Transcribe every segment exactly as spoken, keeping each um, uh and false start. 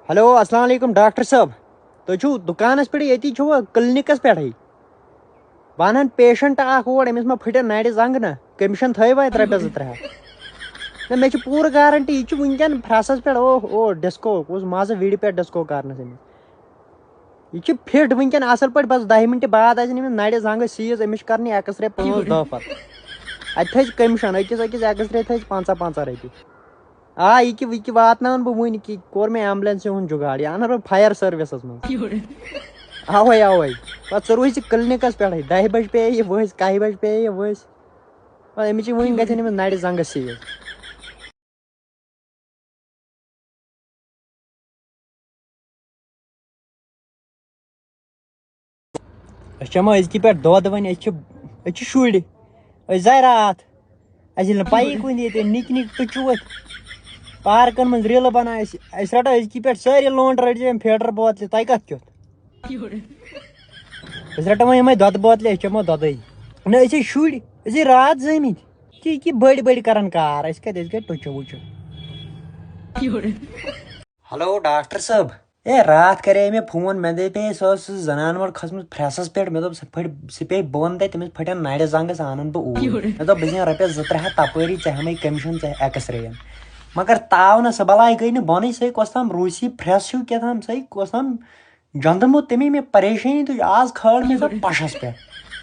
Hello, السلام علیکم doctor صٲب۔ تُہۍ چھِو دُکانَس پٮ۪ٹھٕے، ییٚتی چھِوا کِلنِکَس پٮ۪ٹھٕے؟ بہٕ اَنہٕ ہن پیشنٹ اَکھ اور، أمِس ما پھٕٹن نَرِ زنٛگہٕ نا؟ کٔمِشن تھٲیوا اَتہِ رۄپیَس زٕ ترٛےٚ ہَتھ؟ نہ، مےٚ چھِ پوٗرٕ گارنٹی، یہِ چھُ وٕنکٮ۪ن پھرٛسَس پٮ۪ٹھ، اوہ اوہ، ڈِسکو، کُس مَزٕ وِڑِ پٮ۪ٹھ ڈِسکو کَرنَس أمِس۔ یہِ چھِ فِٹ وٕنکٮ۪ن اَصٕل پٲٹھۍ، بَس دَہہِ مِنٹہِ بعد آسن أمِس نَرِ زنٛگہٕ سیٖز، أمِس چھِ کَرنہِ ایکٕس رے پانٛژھ دَہ پَتہٕ۔ اَتہِ تھٲیزِ کٔمِشن، أکِس أکِس ایکٕس رے تھٲیزِ پنٛژاہ پنٛژاہ رۄپیہِ۔ آ، یہِ کہِ، یہِ کہِ واتناوَن بہٕ وٕنۍ، کہِ کوٚر مےٚ ایمبولینسہِ ہُنٛد جُگاڑ، یہِ اَنہٕ بہٕ فایَر سٔروِسَس منٛز۔ اَوَے، اَوَے۔ پَتہٕ ژٕ روٗزِ کِلنِکَس پٮ۪ٹھٕے، دَہہِ بَجہِ پیٚیہِ یہِ ؤسۍ، کَہہِ بَجہِ پیٚیہِ یہِ ؤسۍ۔ پَتہٕ أمِس چھِ وٕنۍ گژھن أمِس نَرِ زنٛگَس سیٖز۔ أسۍ چٮ۪مو أزکی پٮ۪ٹھ دۄد وۄنۍ، أسۍ چھِ، أسۍ چھِ شُرۍ، أسۍ زاے راتھ، اَسہِ ییٚلہِ نہٕ پَیی کُنہِ ییٚتہِ نِکۍ نِکۍ ٹُچوٗ ؤتھۍ پارکَن منٛز ریٖلہٕ بَناوان، أسۍ، أسۍ رَٹو أزکی پٮ۪ٹھ سٲری لونٛڈٕ رٔٹۍ زِ یِم فیٖڈَر بوتلہِ، تۄہہِ کَتھ کیُتھ؟ أسۍ رَٹو وۄنۍ یِمَے دۄدٕ بوتلہِ، أسۍ چٮ۪مو دۄدٕے۔ نہ، أسۍ چھِ شُرۍ، أسۍ چھِ راتھ زٲمٕتۍ، ژٕ یہِ کہِ بٔڑۍ بٔڑۍ کَران کار، أسۍ کَتہِ، أسۍ گٔے ٹُچہٕ وُچہٕ۔ ہیلو ڈاکٹر صٲب، اے راتھ کَرے مےٚ فون، مےٚ دَپے سۄ ٲس سُہ زَنان مٔڑ کھٔژمٕژ پھرٛٮ۪سَس پٮ۪ٹھ، مےٚ دوٚپ سُہ پھٔٹۍ، سُہ پیٚیہِ بۄن تَتہِ، تٔمِس پھٔٹن نَرِ زنٛگہٕ، ژٕ اَنَن بہٕ اوٗرۍ۔ مےٚ دوٚپ بہٕ زینہٕ رۄپیَس زٕ ترٛےٚ ہَتھ تَپٲری، ژےٚ ہٮ۪مَے کٔمِشَن، ژےٚ ایکٕس رے یَن۔ مگر تاو نہ، سۄ بَلاے گٔے نہٕ بۄنٕے، سۄے کۄس تام روٗسی پھرٛٮ۪س ہیوٗ کیٛاہ تام، سۄے کۄس تام جنٛدٕ موت، تٔمۍ مےٚ پریشٲنی تُج، آز کھٲر مےٚ سۄ پَشَس پٮ۪ٹھ۔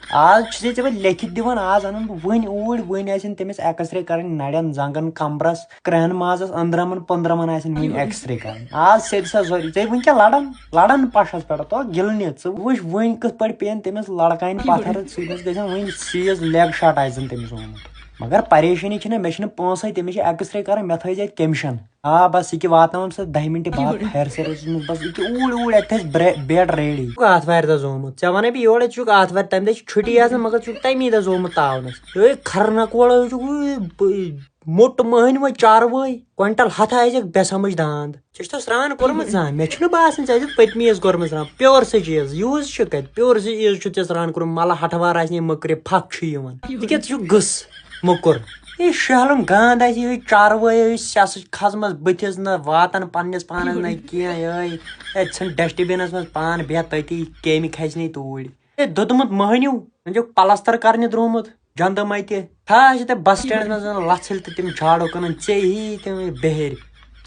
آز چھُسے ژےٚ بہٕ لیکھِتھ دِوان، آز اَنَن بہٕ وٕنۍ اوٗرۍ، وٕنۍ آسن تٔمِس ایکٕس رے کَرٕنۍ نَرٮ۪ن، زنٛگَن، کَمرَس، کرٛہَن مازَس، أنٛدرَمَن پٔنٛدرَمَن آسن وٕنۍ ایکٕس رے کَرٕنۍ۔ آز سیٚدِ سا ضروٗری، ژےٚ وٕنکٮ۪ن لَڑان، لَڑان پَشَس پٮ۪ٹھ، تو گِلہٕ نِتھ۔ ژٕ وٕچھ وٕنۍ کِتھ پٲٹھۍ پیٚیَن تٔمِس لَڑکانہِ پَتھَر، سُہ تٔمِس گژھن وٕنۍ سیٖز لیگ شاٹ آسہِ زَن تٔمِس آمُت۔ مگر پریشٲنی چھِنہٕ، مےٚ چھِنہٕ پونٛسَے، تٔمِس چھِ ایکٕس رے کَرٕنۍ، مےٚ تھٲیزِ اَتہِ کٔمِشَن۔ آ، بس یہِ کہِ واتناوَن سُہ دَہہِ مِنٹہِ بعد فایَر سٔروِسَس منٛز، بس یہِ کہِ اوٗرۍ اوٗرۍ اَتہِ تھٲیزِ برے-، بیٹ ریڈی۔ ژٕ چھُکھ آتھوارِ دۄہ زومُت، ژےٚ وَنے بہٕ یورے، ژٕ چھُکھ آتھوارِ، تَمہِ دۄہ چھِ چھُٹی آسان، مگر ژٕ چھُکھ تَمی دۄہ زومُت تاونَس۔ ہے خرناک ووڑا، ژٕ چھُکھ، ہے، موٚٹ مٔہنِو وۄنۍ چاروٲے، کوینٹل ہَتھ آسٮ۪کھ بے سمجھ داند۔ ژےٚ چھُتھ سرٛان کوٚرمُت زانٛہہ؟ مےٚ چھُنہٕ باسان ژےٚ آسٮ۪تھ پٔتمہِ عیٖذ کوٚرمُت سرٛان۔ پیور سُہ چیٖز، یوٗز چھُ کَتہِ؟ پیور سُہ عیٖذ چھُ ژےٚ سرٛان کوٚرمُت، مَلہٕ ہَٹھوار آسہِ نہٕ یہِ مٔکرِ پھَکھ چھُ یِوان۔ ژٕ کیٛاہ، ژٕ چھُکھ گٕس موٚکُر۔ یہِ شہلُن گانٛد آسہِ یِہوٚے چاروٲے، یہِ سیاست چھِ کھژمٕژ بٕتھِس، نہ واتان پنٛنِس پانَس، نہ کینٛہہ۔ یِہوٚے، ہے، ژھٕن ڈسٹ بِنَس منٛز پان بیٚہہ تٔتی، کیٚمۍ کھَسہِ نَے توٗرۍ۔ ہے، دوٚدمُت مٔہنیوٗ، وۄنۍ چھُکھ پلستر کرنہِ درٛامُت، جنٛدٕ مَتہِ۔ تھاو اَسہِ ییٚتہِ بس سٹینڈَس منٛز زَن لَژھ ہِلۍ تہٕ تِم جھاڑو کٕنان، ژےٚ ہی تِم بِہٲرۍ۔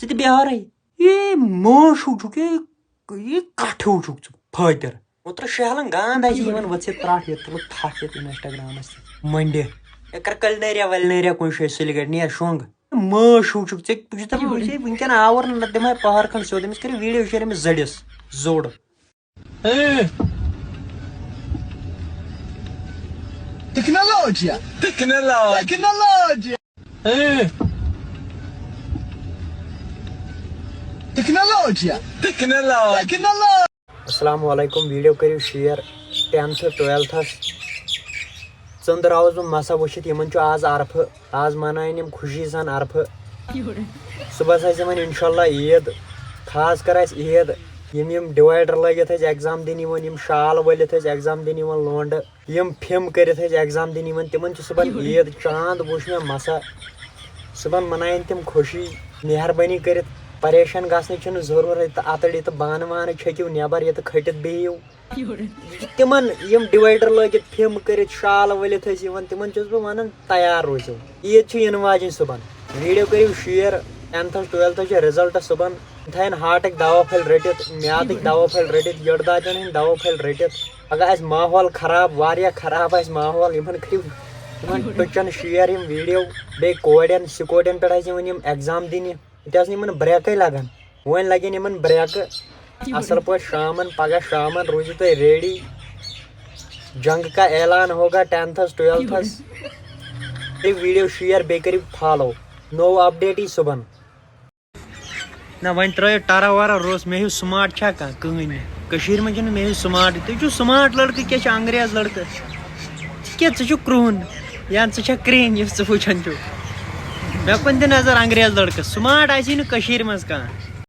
ژٕ تہِ بِہارٕے۔ یے مٲنٛچھ ہیوٗ چھُکھ، یے، یے کَٹھ ہیوٗ چھُکھ ژٕ، پھٲتِر۔ اوترٕ شہلن گانٛد آسہِ یِوان، ؤژھ یہِ ترٛٹھ، یہِ تُلُکھ تھَپھ یَتھ Instagram-س تہِ۔ مٔنٛڈِ۔ یہِ کَر کلنیریا ولنیریا کُنہِ جایہِ سُلہِ گَرِ، نیر شۄنٛگ۔ مٲنٛچھ ہیوٗ چھُکھ ژےٚ، بہٕ چھُس دَپان، بہٕ چھُسے وٕنکٮ۪ن آوُر نہ، نَتہٕ دِمہٕ ہا پہر کھنٛڈ سیوٚد أمِس، کَرِ video share أمِس زٔڈِس، زوٚڑ۔ Tecnologia. Tecnologia. Tecnologia. Tecnologia. Tecnologia. السلام علیکم، video کٔرِو share، tenth twelfth-س۔ ژٔنٛدٕر آوُس بہٕ مسا وٕچھِتھ، یِمن چھُ آز عرفہٕ، آز مناون یِم خوشی سان عرفہٕ۔ صُبحس آسہِ یِمن انشاءاللہ عیٖد، خاص کر آسہِ عیٖد۔ یِم، یِم divider لٲگِتھ ٲسۍ exam دِنہِ یِوان، یِم شال ؤلِتھ ٲسۍ exam دِنہِ یِوان لونڈٕ، یِم فِم کٔرِتھ ٲسۍ exam دِنہِ یِوان، تِمن چھُ صُبحن عیٖد۔ چاند وُچھ مےٚ مسا، صُبحن مناون تِم خوشی۔ مہربٲنی کٔرِتھ، پریشان گژھنٕچ چھنہٕ ضروٗرت، تہٕ اَتٕڑ یہِ تہٕ بانہٕ وانہٕ چھٔکِو نٮ۪بر، یہِ تہٕ کھٔٹِتھ بِہِو۔ یہِ چھُ تِمن، یِم divider لٲگِتھ، فِم کٔرِتھ، شال ؤلِتھ ٲسۍ یِوان، تِمن چھُس بہٕ ونان، تیار روٗزِو، عیٖد چھِ یِنہٕ واجِنۍ صُبحن۔ Video کٔرِو share، tenth-س twelfth-س چھِ result صُبحن۔ تھاین heart-ٕکۍ دوا پھٔلۍ رٔٹِتھ، میادٕکۍ دوا پھٔلۍ رٔٹِتھ، یٔڈ دادٮ۪ن ہٕنٛدۍ دوا پھٔلۍ رٔٹِتھ۔ اگر آسہِ ماحول خراب، واریاہ خراب آسہِ ماحول، یِمن کٔرِو، یِمن ٹُچن share یِم video، بیٚیہِ کورٮ۪ن، سکوٗٹین پٮ۪ٹھ آسہِ یِوان یِم exam دِنہِ۔ ییٚتہِ آسہٕ نہٕ یِمن break-ٕے لگان۔ وۄنۍ لگن یِمن break-ٕ۔ اصل پٲٹھۍ شامن، پگاہ شامن روٗزِو تُہۍ ready۔ جنگ کا اعلان ہوگا tenth-س twelfth-س۔ کٔرِو video share، بیٚیہِ کٔرِو follow۔ نوٚو update یی صُبحن۔ نہ، وۄنۍ ترٲیِو ٹرا ورا روٚس، مےٚ ہیوٗ smart چھا کانٛہہ کٕہٕنۍ؟ کٔشیٖرِ منٛز چھُنہٕ مےٚ ہیوٗ smart۔ تُہۍ چھِو smart لڑکہٕ، کیٛاہ چھِ انگریز لڑکہٕ؟ ژٕ کیٛاہ، ژٕ چھُکھ کرٛہُن یا ژٕ چھَکھ کرٛہِنۍ یُس ژٕ وٕچھان چھُکھ؟ مےٚ کُن دِ نظر انگریز لڑکہٕ، smart آسی نہٕ کٔشیٖرِ منٛز کانٛہہ۔